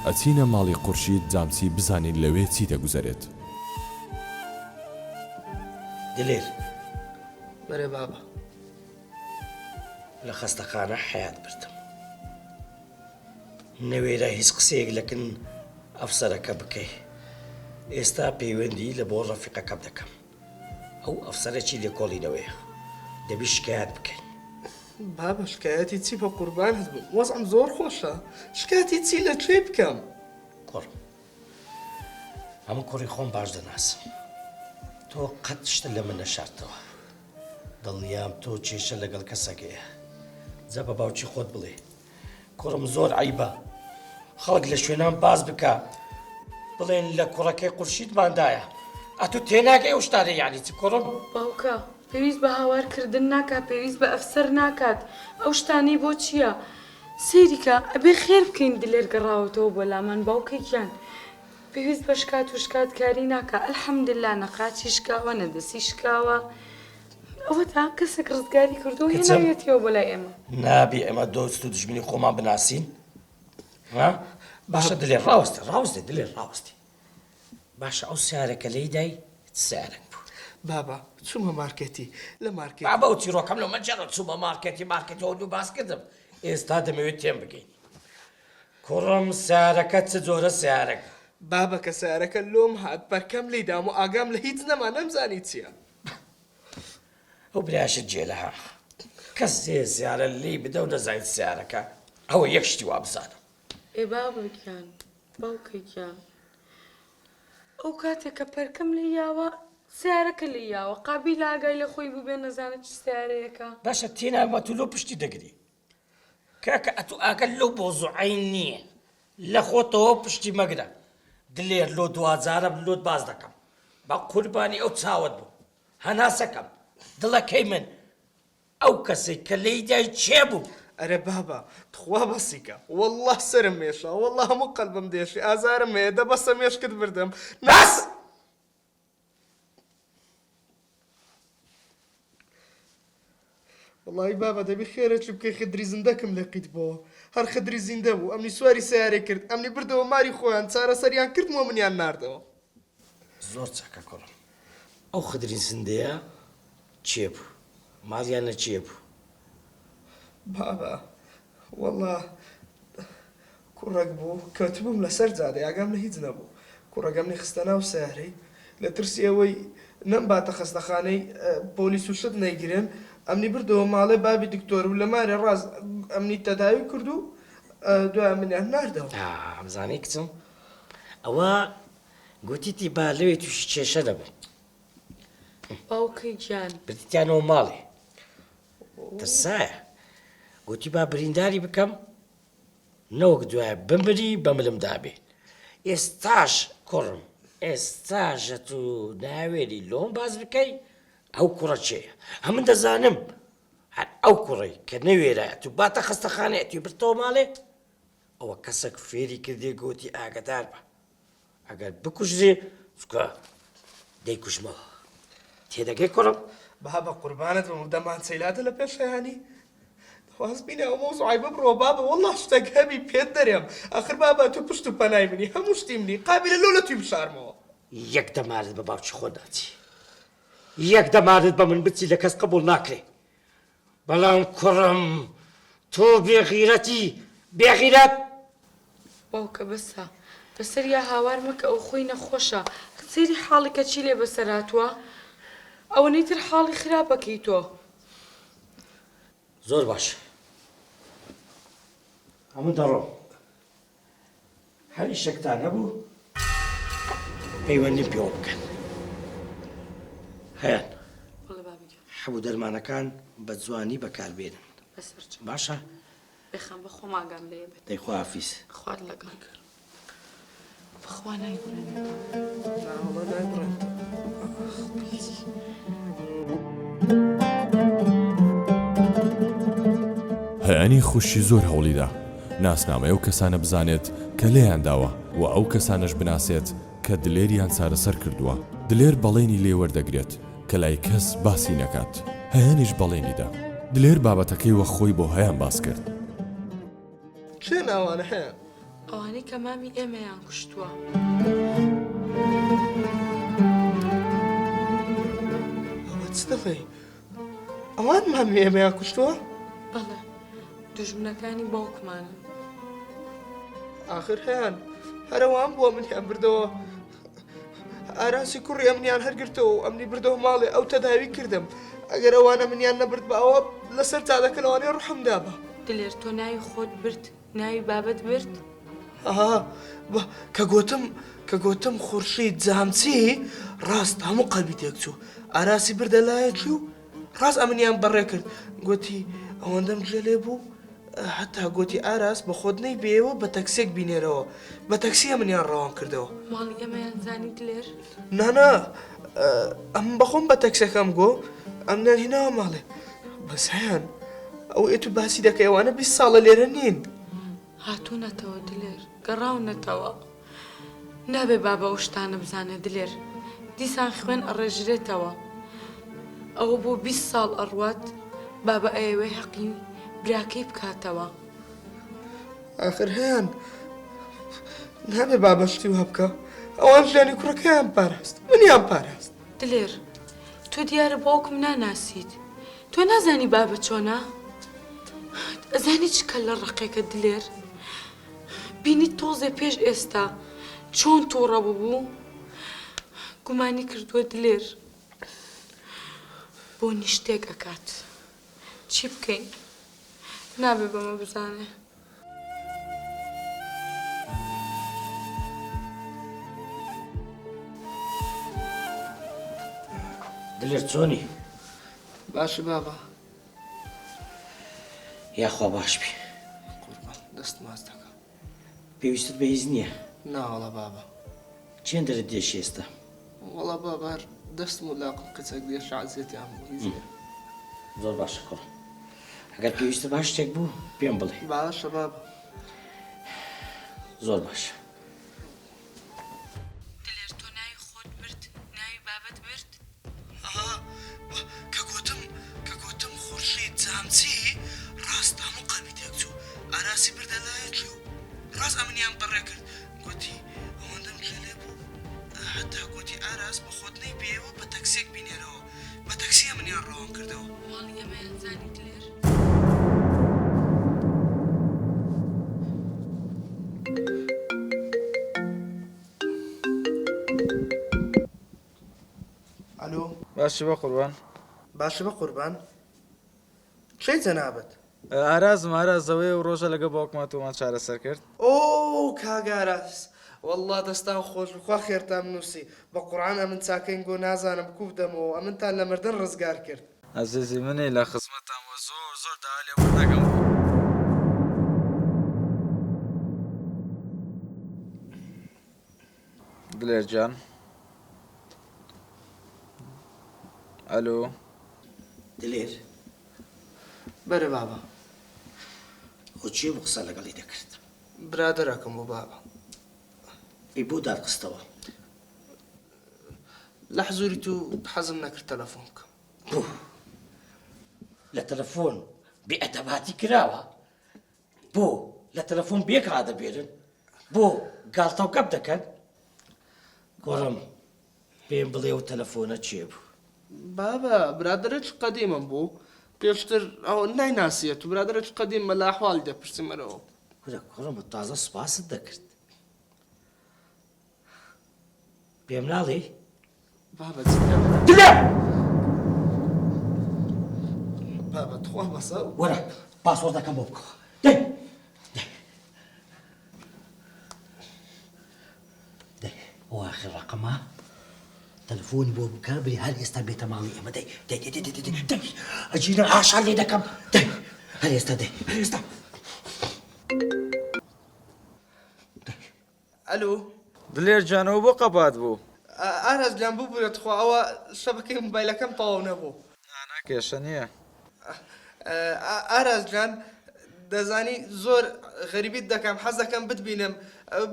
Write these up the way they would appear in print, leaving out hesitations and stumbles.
ئەچینە ماڵی قورشید جامچی بزانین لەوێ چی دەگوزەرێت. دلێر. بەرێ بابە. لە خەستەخانە حەیات بردم. نەوێرای هیچ قسەیەک لە کن ئەفسەرەکە بکەی. ئێستا پەیوەندی لە بۆ ڕەفیقەکەم دەکەم. ئەو ئەفسەرەکی لێکۆڵینەوەیە. دەبی شکایەت بکەین. بابە شکایەتی چی بە قوربانت بم وەزعم زۆر خۆشە شکایەتی چی لە کێ بکەم؟ کوڕم ئەمن کوڕی خۆم باش دەناسم. تۆ قەت شتت لە من نەشاردتەوە. دڵنیام تۆ کێشە لەگەڵ کەسەک هەیە. جا بە باوکی خۆت بڵێ. کوڕم زۆر عەیبە خەڵک لە شوێنان باس بکا بڵێن لە کوڕەکەی قورشیدماندایە. ئەتوو تێناگەی ئەو شتانە یانی چ کوڕم؟ باوکە پێویست بە هاوار کردن ناکا پێویست بە ئەفسەر ناکات ئەو شتانەی بۆ چییە؟ سەیری کە ئەبێ خێر بکەین دلێر گەڕاوەتەوە بۆ لامان باوکە گیان پێویست بە شکات و شکات کاری ناکا الحمدللە نە قاچی شکاوە نە دەسی شکاوە ئەوەتا کەسێک ڕزگاری کردووە کچم هێناویەتیەوە بۆ لای ئێمە. نابێ ئێمە دۆست و دوژمنی خۆمان بناسین ها باشە دلێر ڕاوەستە ڕاوەستێ دلێر ڕاوەستێ باشە ئەو سیارە کە لێی دای چ سیارەک بوو؟ بابە چوومە مارکێتی لە مارکێتی. بابە ئەو چیرۆکەم لۆ مەگێڕە چوومە مارکێتی مارکێتی ئەو دوو باس کردم ئێستا دەمەوێت تێم بگەینی کوڕم سیارەکە چ جۆرە سیارەک بوو؟ بابە کە سیارەکە لۆم هات پەرکەم لێی دام و ئاگام لە هیچ نەما نەمزانی چییە. ئەو براشت جێلە ها کەس زێ سیارە لێی بدە و نەزانیت سیارەکە ئەوە یەک شتی وا بزانم. ئێ بابە گیان باوکە گیان ئەو کاتێک کە پەرکەم لێی یاوە سەیارەکە لێی یاوە قابیلە ئاگای لە خۆی بووبێ نەزانێت چ سەیارەیەکە. باشە تێناگەم ئەتوو لۆ پشتی دەگری کاکە ئەتوو ئاگات لەو مەوزوعەی نییە لە خۆتەوە پشتی مەگرە دلێر لۆ دواجارە لۆت باس دەکەم بە قوربانی ئەو چاوەت بم هەناسەکەم دڵەکەی من ئەو کەسەی کە لێی دای کێ بوو؟ ئەرێ بابە تخوا بەسی کە وەڵڵا سەرم مێشا وەڵڵا هەموو قەلبم دێشێ ئازارم هەیە دە بەسە مێشکت بردم بەس! وەڵایی بابە دەبی خێرێکی بکەی خدری زیندەکم لێ قیت بۆوە هەر خدری زیندە بوو ئەمنی سواری سەیارەی کرد ئەمنی بردەوە ماری خۆیان چارەسەریان کردم و منیان ناردەوە. زۆر چاکە کوڕم ئەو خدری زیندەیە کێ بوو ماڵیان لە کێ بوو؟ بابە وەڵا کوڕەک بوو کەوتبووم لەسەر جادەی ئاگام لە هیچ نەبوو کوڕەکە منی خستە ناو سەیارەی لە ترسی ئەوەی نەمباتە خەستەخانەی پۆلیس و شت نەیگرن ئەمنی بردەوە ماڵێ بابی دکتۆر و لە مارێ ڕاست ئەمنی تەداوی کرد و دوای منیان ناردەوە. ئا ئەمزانی کچم ئەوە گوتیتی با لەوێ تووشی کێشە دەبم. باوکە گیان. بردیتیانەوە ماڵێ ترسایە گوتی با برینداری بکەم نەوەک دوایە بمری بە ملم دابێ ئێستاش کوڕم ئێستاش ئەتوو ناوێری لۆم باس بکەی ئەو کوڕە کێیە ئەمن دەزانم هەر ئەو کوڕەی کە نەوێرا ئەتوو باتە خەستەخانە ئەتوی بردتەوە ماڵێ ئەوە کەسەک فێری کردێ گۆتی ئاگەدار بە ئەگەر بکوژرێ چونکە دەیکوژمەوە تێدەگەی کوڕم؟ بابە قوربانت بم دەمانچەی لادە لە پێش هەیانی واز بینە ئەو مەوزوعەی ببڕەوە بابە وەڵا شتەک هەبی پێت دەرێم ئاخر بابە تو پشت و پەنای منی هەموو شتی منی قابیلە لۆ لە توی بشارمەوە. یەک دەمارت بە باوکی خۆت ناچی یەک دەمارت بە من بچی لە کەس قبوڵ ناکرێ بەڵام کوڕم تۆ بێغیرەتی بێغیرەت. باوکە بەسە بەسەریا هاوار مەکە ئەو خۆی نەخۆشە سەیری حاڵی کە چی لێ بەسەر هاتووە ئەوەنەی تر حاڵی خراپەکەی تۆ. زۆر باشە ئەمن دەڕۆم. هەر ئیشەکتان هەبوو پەیوەندیم پێوە بکەن. هەیان حەب و دەرمانەکان بە جوانی بەکاربێنن. باشە؟ بێخەم بە خۆم ئاگام لێ بێت. دەی خواحافیز. خوات لەگەڵ. بەخوا نایبڕێنێتەوە. نا وەڵا نایبڕێنێتەوە. هەیانی خوشکی زۆر هەوڵیدا ناسنامەی ئەو کەسانە بزانێت کە لێیان داوە و ئەو کەسانەش بناسێت کە دلێریان چارەسەر کردووە، دلێر بەڵێنی لێ وەردەگرێت کە لای کەس باسی نەکات، هەیانیش بەڵێنی دا. دلێر بابەتەکەی وەک خۆی بۆ هەیان باس کرد. کێن ئەوانە هەیان؟ ئەوانەی کە مامی ئێمەیان کوشتووە. ئەوە چ دەڵێی؟ ئەوان مامی ئێمەیان کوشتووە؟ بەڵێ، دوژمنەکانی باوکمانن. ئاخر هەیان هەر ئەوان بووە منیان بردەوە. ئاراسی کوڕی ئەمنیان هەر گرتەوە و ئەمنی بردەوە ماڵێ ئەو تەداوی کردم. ئەگەر ئەوان ئەمنیان نەبردبا ئەوە لەسەر جادەکە لەوانەیە ڕوحم دابا. دلێر تۆ ناوی خۆت برد ناوی بابت برد؟ ئەها کە گۆتم کە گۆتم خورشید جامچی ڕاست هەموو قەلبی تێک چوو ئاراسی بردە لایەکی و ڕاست ئەمنیان بەڕێ کرد گۆتی ئەوەندەم گوێ لێ بوو هەتا گۆتی ئاراس بە خۆت نەی بێەوە بە تەکسێک بینێرەوە بە تەکسی ئەمنیان ڕەوان کردەوە. ماڵی ئێمەیان زانی دلێر؟ نانا ئەمن بەخۆم بە تەکسەکەم گۆ ئەمنیان هیناوە ماڵێ بەس هەیان ئەو ئێتو باسی دەکەی ئەوانە 20 ساڵە لێرە نین. هاتوونەتەوە دلێر گەڕاونەتەوە نابێ بابە ئەو شتانە بزانێ دلێر دیسان خوێن ئەڕێژرێتەوە ئەوە بۆ 20 ساڵ ئەڕوات بابە ئەیەوێ هەقی براکەی بکاتەوە. ئاخر هەیان نابێ بابە شتی وا بکا ئەوان ژیانی کوڕەکەیان پاراست منیان پاراست. دلێر تۆ دیارە باوکم ناناسیت تۆ نازانی بابە چۆنە ئەزانی چ کەللە ڕەقێکە دلێر بینیت تۆزێ پێش ئێستا چۆن توڕە ببوو گومانی کردووە دلێر بۆنی شتێک ئەکات چی بکەین نابێ بەمە بزانێ. دلێر چۆنی؟ باشە بابە. یاخوا باش بی. قوربان دەست ماچ دەکەم. پێویستت بە هیچ نییە؟ ناوەڵا بابە. چێندرت دێشی ئێستا؟ وەڵا بابە هەر دەستم و لاقم قیچەک دێشا عەزیەتیان بوو هیچ نییە. زۆر باشە کوڕم ئەگەر پێویستت بە هەر شتێک بوو پێم بڵێ. باشە بابە. زۆر باشە. دلێر تۆ ناوی خۆت برد ناوی بابت برد؟ ئەها کە گۆتم کە گۆتم خورشید جامچی ڕاست هەموو قەلبی تێک چوو ئاراسی بردە لایەکی و ڕاست ئەمنیان بەڕێ کرد گۆتی ئەوەندەم گوێ لێ بوو هەتا گۆتی ئاراس بە خۆت نەی بێیەوە بە تەکسێک بینێرەوە بە تەکسی ئەمنیان ڕەوان کردەوە. ماڵی ئێمەیان زانی دلێر. ئەلۆ. باشی بەقوربان. باشە بەقوربان کێی جەنابت؟ ئارازم ئاراز ئەوەی ئەو ڕۆژە لەگەڵ باوکما تۆمان چارەسەر کرد. ئۆ کاک ئاراز وەڵڵا دەستان خۆش بی خوا خێرتان بنوسی بەقورعان ئەمن چاکەین گۆ نازانم کوو بدەمەوە ئەمنتان لە مردن ڕزگار کرد. ئەزیزی منی لە خزمەتتام وە زۆر زۆر داوای لێبوردن دەکەم بۆ. دلێر گیان ئەلۆ. دلێر. بەرێ بابە. خۆ کێ بوو قسە لەگەڵی دەکرد؟ برادەرەکم بوو بابە. ئەی بۆ دات خستەوە؟ لە حزوری تو حەزم نەکرد تەلەفۆن بکەم. بۆ لە تەلەفۆن بێ ئەدەباتی کراوە؟ بۆ لە تەلەفۆن بێک ڕادەبێرن؟ بۆ گاڵتەو گەپ دەکەن؟ کوڕم پێم بڵێ ئەو تەلەفۆنە کێ بوو؟ بابە برادەرێکی قەدیمم بوو پێشتر ئەو نایناسیە تو برادەرێکی قەدیممە لە ئەحواڵی دەپرسیم ئەرەوە. کورە کوڕم تازە سوپاست دەکرد پێم ناڵێی؟ بابە چی دەڵێ؟ دلێر! بابە تخوا بەسە. وەرە پاسۆردەکەم بۆ بکەوە. دەی دەی دەی ئەو ئاخر ڕەقەمە تەلەفۆنی بۆ بکە بری هەر ئێستا بێتە ماڵی ئێمە دەی دەی دەی دەی دەی دەی ئەجینا ئاشان لێ دەکەم دەی هەر ئێستا دەی هەر ئێستا دەی ئەلو. دلێر گیان ئەوە بۆ قەپات بوو؟ ئاراس گیان ببورە تخوا ئەوە شەبەکەی موبایلەکەم تەواو نەبوو. نا نا کێشە نیە. ئاراس گیان دەزانی زۆر غەریبیت دەکەم حەز دەکەم بتبینم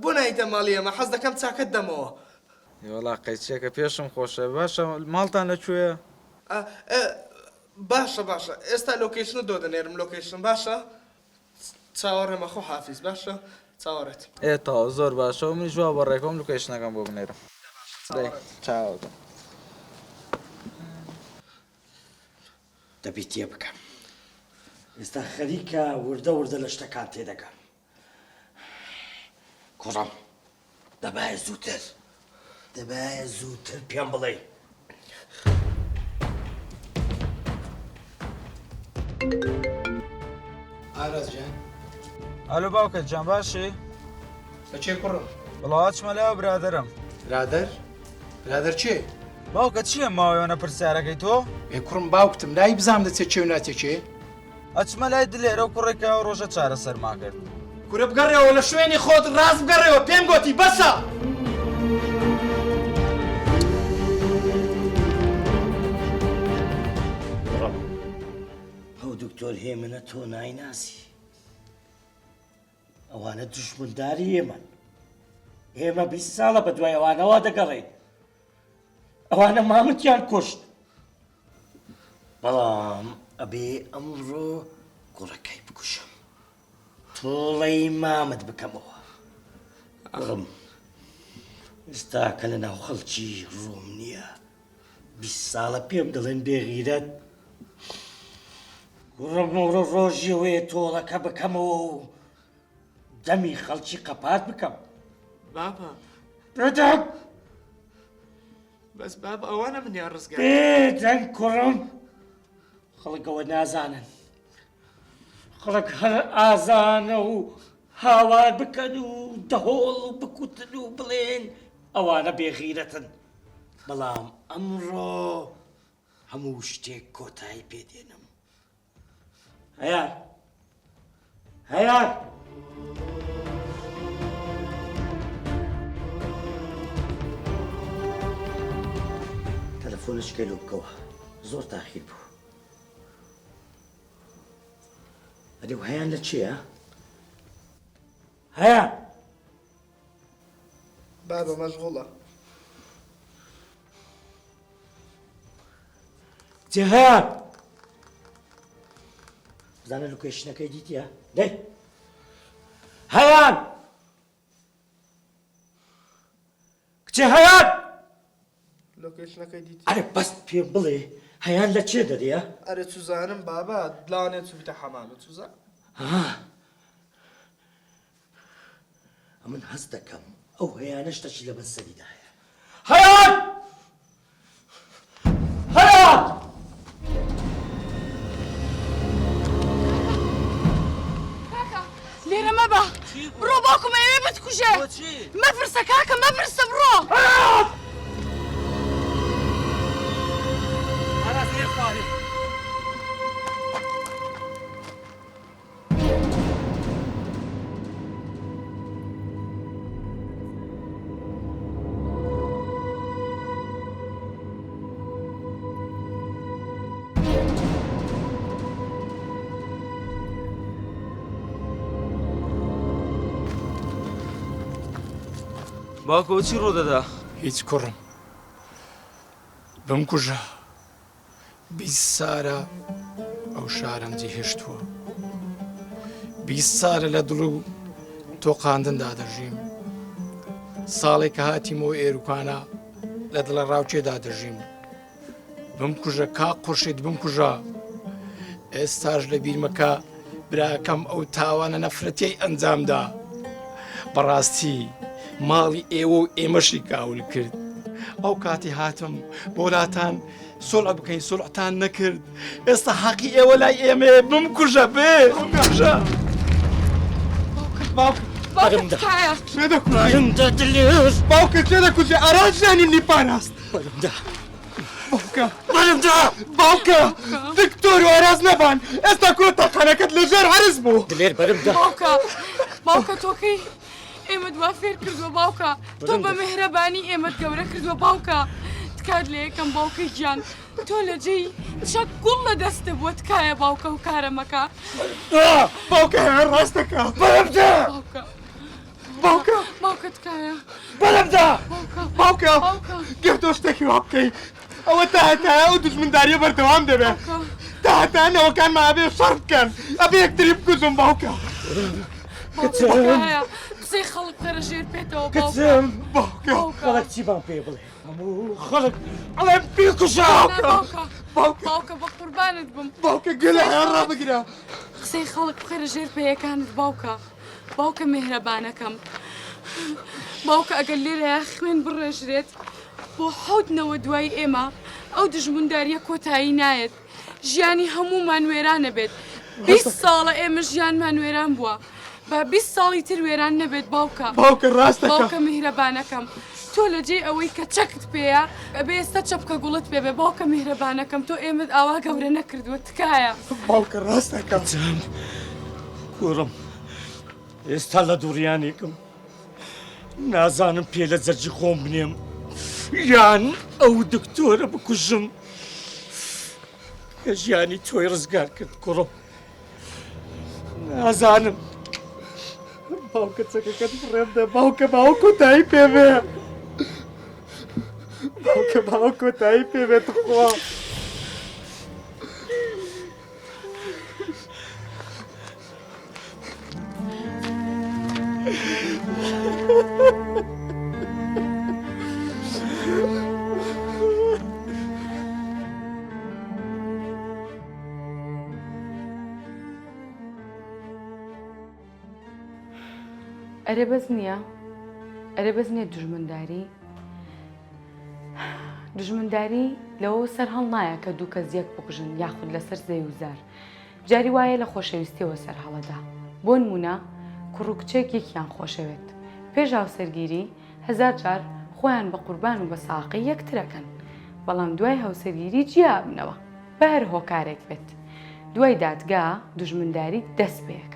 بۆ نایتە ماڵی ئێمە حەز دەکەم چاکەت دەمەوە. وەڵا قەیچیەکە پێشم خۆشە باشە ماڵتان لە کوێیە؟ باشە باشە ئێستا location ت دۆ دەنێرم location باشە؟ چاوەڕێمە خواحافیز باشە. چاوەڕێتم. ئێ تەواو زۆر باشە و منیش وا بەڕێکەوم location ەکەم بۆ بنێرە. دەی چاوەکەم. دەبی تێبگەم. ئێستا خەریکە وردە وردە لە شتەکان تێدەگەم. کوڕم دەبایە زووتر دەبایە زووتر پێم بڵێی. ئاراس گیان. ئەلۆ باوکە گیان باشی؟ بە کێ کوڕم؟ وەڵا ئەچمە لای برادەرم. برادەر؟ برادەر کێ؟ باوکە چییە ماوەیۆنە پرسیارەکەی تۆ؟ ئێ کوڕم باوکتم لای بزانم دەچێ کێ و ناچێ کێ؟ ئەچمە لای دلێر ئەو کوڕەی کە ئەو ڕۆژە چارەسەرمان کرد. کورە بگەڕێوە لە شوێنی خۆت ڕاست بگەڕێوە پێم گۆتی بەسە. کوڕم ئەو دکتۆر هێمنە تۆ نایناسی ئەوانە دوژمنداری ئێمەن ئێمە 20 ساڵە بە دوای ئەوانەوە دەگەڕێین ئەوانە مامتیان کوشت بەڵام ئەبێ ئەمڕۆ کوڕەکەی بکوژم تۆڵەی مامت بکەمەوە کوڕم ئێستا کە لە ناو خەڵکی ڕووم نییە 20 ساڵە پێم دەڵێن بێغیرەت کوڕم ئەوڕۆ ڕۆژیەوەیە تۆڵەکە بکەمەوە و دەمی خەڵکی قەپات بکەم بابا بێدەنگ بەس بابا ئەوانە منیان ڕزگار بێدەنگ کوڕم خەڵک ئەوە نازانن خەڵک هەر ئازانە و هاوار بکەن و دەهۆڵ و بکوتن و بڵێن ئەوانە بێغیرەتن بەڵام ئەمڕۆ هەموو شتێک کۆتایی پێدێنم هەیار هەیار تەلەفۆنە شکەی لۆ بکەوە زۆر تاخیر بوو ئەرێ و هەیان لە چێە هەیان بابە مەشغوڵە. جیهان بزانە location ەکەی دیتیە دەی هەیان کچێ هەیان location ەکەی دیتی ئەرێ بەس پێم بڵێ هەیان لە چێ دەرێ ئەرێ چوزانم بابە لەوانەیە چوبیتە حەمامە چوزان ها ئەمن هەست دەکەم ئەو هەیانە شتەکی لەبن سەریدا هەیە. هەیان! هەیان! کاکە لێرە مەبە بڕۆ باوکم ئەیەوێ بتکوژێ مەپرسە کاکە مەپرسە بڕۆ. هەیان! ئاراس لێ خوارێ. باوکەوە چی ڕوودەدا؟ هیچ کوڕم بمکوژە. 20 سارە ئەو شارەم جێهێشتووە. 20 سارە لە دڵ و تۆقاندندا دەژیم. ساڵێک کە هاتیمەوە ئێروکانە لە دڵە ڕاوکێدا دەژیم. بمکوژە کاک خورشید بمکوژە. ئێستاش لە بیرمە کە براکەم ئەو تاوانە نەفرەتیەی ئەنجامدا. بەڕاستی ماڵی ئێوە و ئێمەشی کاول کرد. ئەو کاتی هاتم بۆ لاتان سوڵع بکەین سوڵعتان نەکرد ئێستا حەقی ئێوە لای ئێمەیە بمکوژە بێ بمکوژە. باوکە تکایە. لێ دەکوژی بەرمدە دلێر. باوکە لێ دەکوژی ئاراس ژیانی منی پاراست. بەرمدە. باوکە بەرمدە. باوکە دکتۆر و ئاراس نەبان ئێستا کورە تاقانەکەت لە ژێر عەرز بوو. دلێر بەرمدە. باوکە باوکە تۆکەی ئێمەت وا فێر کردووە باوکە تۆ بە مێهرەبانی ئێمەت گەورە کردووە باوکە تکات لێ یەکەم باوکە گیان تۆ لە جێی چەک گوڵ لە دەستت بووە تکایە باوکە و کارە مەکە باوکە ڕاست دەکا بەرمدە باوکە باوکە باوکە تکایە بەرمدە باوکە گەر تۆ شتێکی وا بکەی ئەوە تا هەتایە ئەو دوژمنداریە بەردەوام دەبێ تا هەتا نەوەکانمان ئەبێ شەڕ بکەن ئەبێ یەکتری بکوژن باوکە. باوکە قسەی خەڵک بخەرە ژێر پێتەوە کچم باوکە خەڵک چیمان پێ بڵێ هەموو خەڵک ئەڵێم بیکوژە باوکە باوکە بە قوربانت بم باوکە گوێ لە حەیا ڕابگرە قسەی خەڵک بخەرە ژێر پێیەکانت باوکە باوکە مێهرەبانەکەم باوکە ئەگەر لێرەیا خوێن بڕێژرێت بۆ حەوت نەوە دوای ئێمە ئەو دژمنداریە کۆتایی نایەت ژیانی هەموومان وێران ئەبێت 20 ساڵە ئێمە ژیانمان وێران بووە با 20 ساڵی تر وێران نەبێت باوکە باوکە ڕاستەکە باوکە میهرەبانەکەم تۆ لە جێی ئەوەی کە چەکت پێیە ئەبێ ئێستا چەپکە گوڵت پێ بێ باوکە میهرەبانەکەم تۆ ئێمەت ئاوا گەورە نەکردووە تکایە باوکە ڕاستەکە کچم کوڕم ئێستا لە دوڕیانێکم نازانم پێ لە جەرگی خۆم بنێم یان ئەو دکتۆرە بکوژم کە ژیانی تۆی ڕزگار کرد کوڕم نازانم باوکە چەکەکەت فڕێم دە باوکە باوە کۆتایی پێ بێ باوکە باوە کۆتایی پێ بێت خوا. ئەرێ بەس نییە؟ ئەرێ بەس نییە دوژمنداری؟ دوژمنداری لەوەوە سەر هەڵنایە کە دوو کەس یەک بکوژن یاخود لەسەر زەوی و زار. جاری وایە لە خۆشەویستیەوە سەرهەڵەدا. بۆنمونە کوڕ و کچێک یەکیان خۆشەوێت. پێش هاوسەرگیری هەزارجار خۆیان بە قوربان و بە ساقەی یەکترەکەن. بەڵام دوای هاوسەرگیری جیائەبنەوە. بە هەر هۆکارێک بێت. دوای دادگا دوژمنداری دەست پێ ئەکات.